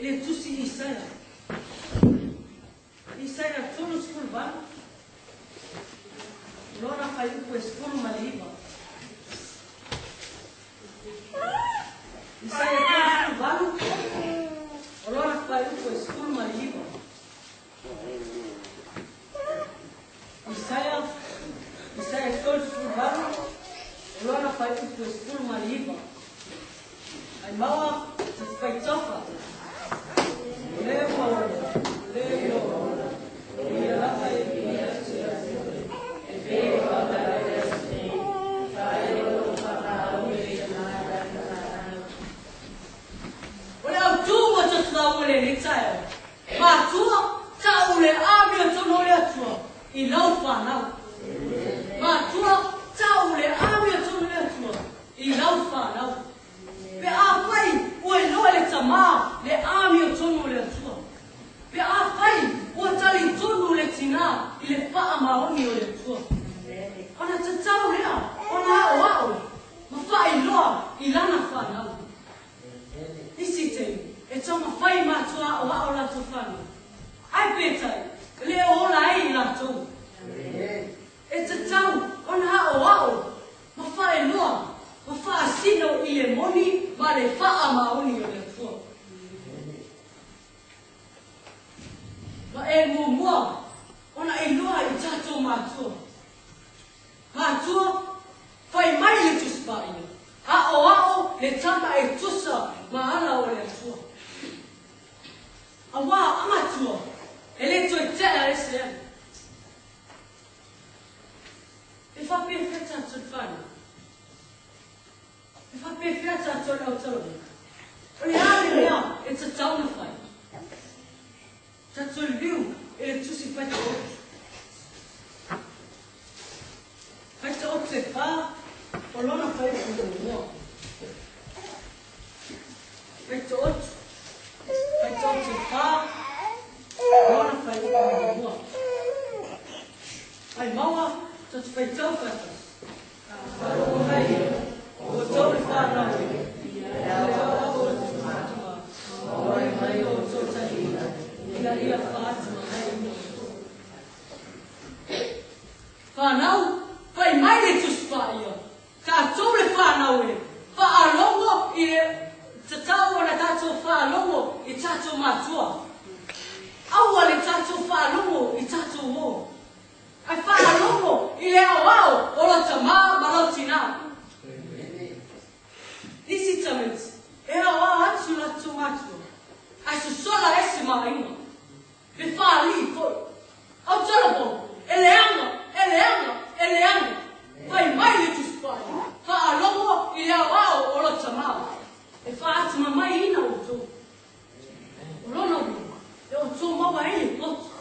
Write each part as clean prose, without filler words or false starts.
I le tusi Isaia. Isaia 38, lona fuaiupu e 19. Isaia 38, o lona fuaiupu e 19. Isaia Isaia 38, o lona fuaiupu e 19. Ai maua sa te faitaufa. O le ua ola, o le ua ola, o ia lava e viia atu ia te oe, e pei o ala i le aso nei, faailoa lou faamaoni i le fanau. O le autū ua tatou le lenei taeao, matua, ta'u le amiotonu o le Atua i lau fanau. Matua, ta'u le amiotonu o le Atua i lau fanau. Pe afai ua iloa e le tamā le amiotonu o le Atua. Pe afai ua talitonu le tinā i le faamaoni o le Atua. Ona tatau lea ona aoao ma faailoa i lana fanau. Nisi taimi e taumafai matua aoao latou fanau. Ae peitai, e le o ola ai i latou. E tatau ona aoao ma faailoa ma faasino i le moni ma le faamaoni o le Atua. Ma e muamua ona iloa i tatou matua. Matua, fai mai le Tusi Paia, aoao le tama e tusa ma ala o le Atua. Auā a matua, e le toe tea ese ai. E faapefea tatou le fanau? E faapefea tatou le autalavou? O le a le mea e tatau ona fai? Tatou liliu i le tusi faitaoto. Faitaoto e fa o lona fuaiupu muamua. Faitaoto, faitaoto e fa o lona fuaiupu muamua. Ai maua, tatou faitau faatasi. Faalogo mai ia, o outou le fanau e, i le aoao o le tama, ma oe mai o outou taliga, ina ia faatamamai uma outou. Fanau, fai mai le Tusi Paia, tatou le fanau e, faalogo i le tatau ona tatou faalogo i tatou matua. Aua le tatou faalogo i tatou uo. Ae faalogo i le aoao o lau tamā ma lau tinā. Nisi tamaiti e aoao atu latou matua, ae sosola ese ma aiga. Le faalii foi. Autalavou, e leaga, e leaga, e leaga. Fai mai le Tusi Paia, faalogo i le aoao o lau tamā, e faatamamaiina outou. O lona uiga, e outou maua ai le poto.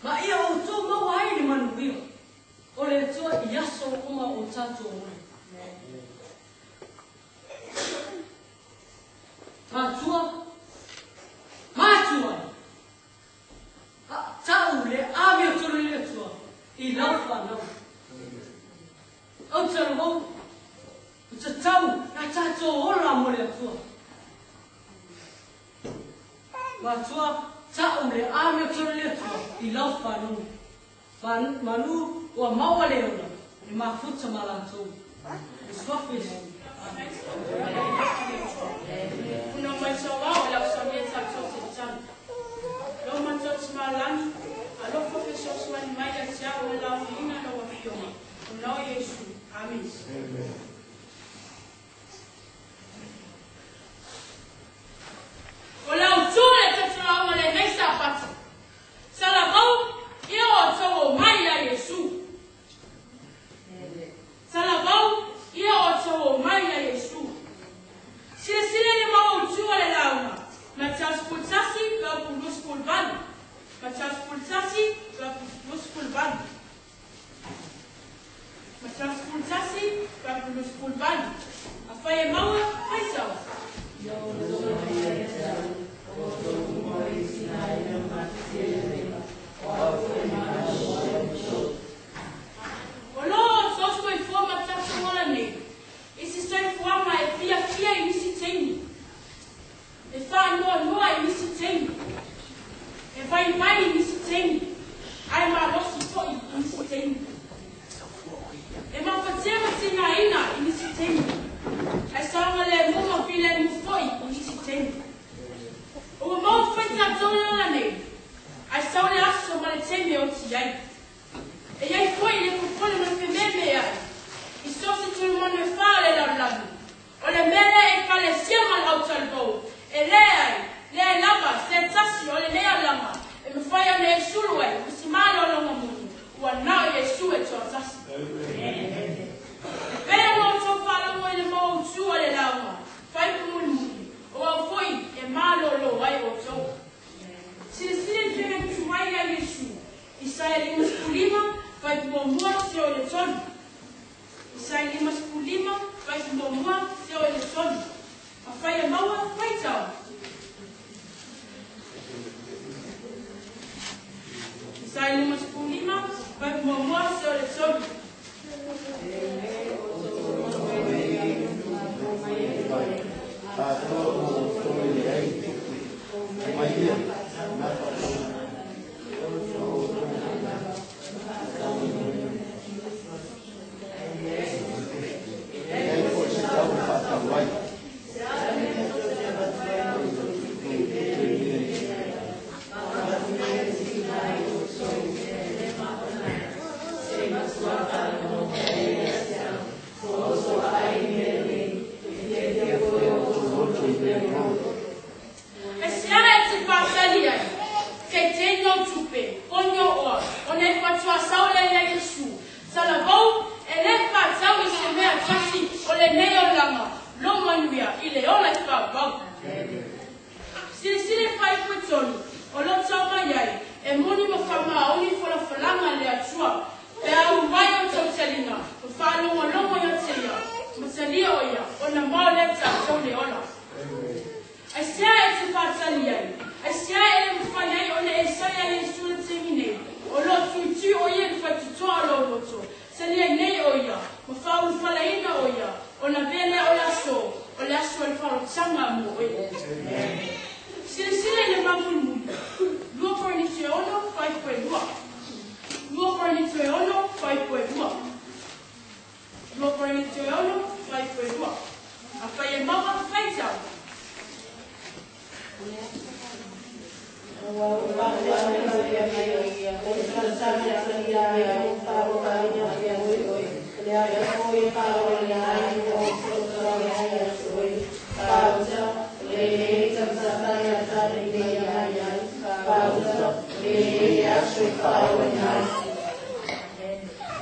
Ma ia outou maua ai le manuia o le Atua i aso uma o tatou ola. Matua, matua ai, ta'u le amiotonu i le Atua i lau fanau. Autalavou, ua tatau na tatou ola mo le Atua. Matua, ta'u le amiotonu i le Atua i lau fanau. Manu ua maua le ola e mafuta ma latou. I suafa Iesu. Amen. Una mai sauao e lau samia tatou te tatalo. Lau matou Tamalagi, alofa fesoasoani mai ia te a'u e lauliina lau Afioga, ona o Iesu. Amene. O le autū o le tatou lauga lenei Sapati, salavau ia outou omai ia Iesu. Salavau ia outou omai ia Iesu. ekalesia ma le autalavou. E leai, leai lava se tasi o lenei alaga e mafai ona e sulu ai ma se malologa moni, ua na o Iesu e toatasi. E pei ona outou faalogo i le maua utū o le lauga, faipu mulimuli, o au foi e malōlō ai outou. Silasila i le faiga tuai ia Iesu, Isaia 55, faipu muamua seia oo i le 3. Isaia 55, faipu muamua seia oo i le 3. Afai e maua, faitau. Isaia 55, faipu muamua seia oo i le 3. E sea e te whātali ai, te teino tupe, onio oa, o nei whatua saule ia Iesu. Talavou, e le whātau i se mea tasi o le nei olaga, lo manuia i le ola i whāpau. Silisili whai koe tonu, o lo tau mai ai, e moni ma whamaoni whalawhalanga le atua, pe au mai o tau talinga, o whaalongolongo ia te ia, ma talia o ia, o na mao le tātou le ola. Ai sea e te whātali ai, ai sea e le mwhai ai o le e sai ai Iesu le taimi nei, o lo tuitui o ia le whaitutoa o lo loto, salia nei o ia, ma whaulufalaina o ia, o na vele o le aso, o le aso e le wharotaga mo oe. Silasila i le mamulimuli, 2 Korinito e 6, faipu e 2. 2 Korinito e 6, faipu e 2. 2 Korinito e 6, faipu e 2. Afai e maua, faitau.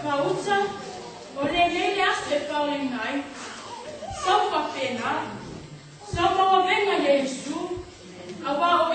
Pauta, o lenei le aso e paoleina ai, sau faapena, sau mauavenga ia Iesu, auā o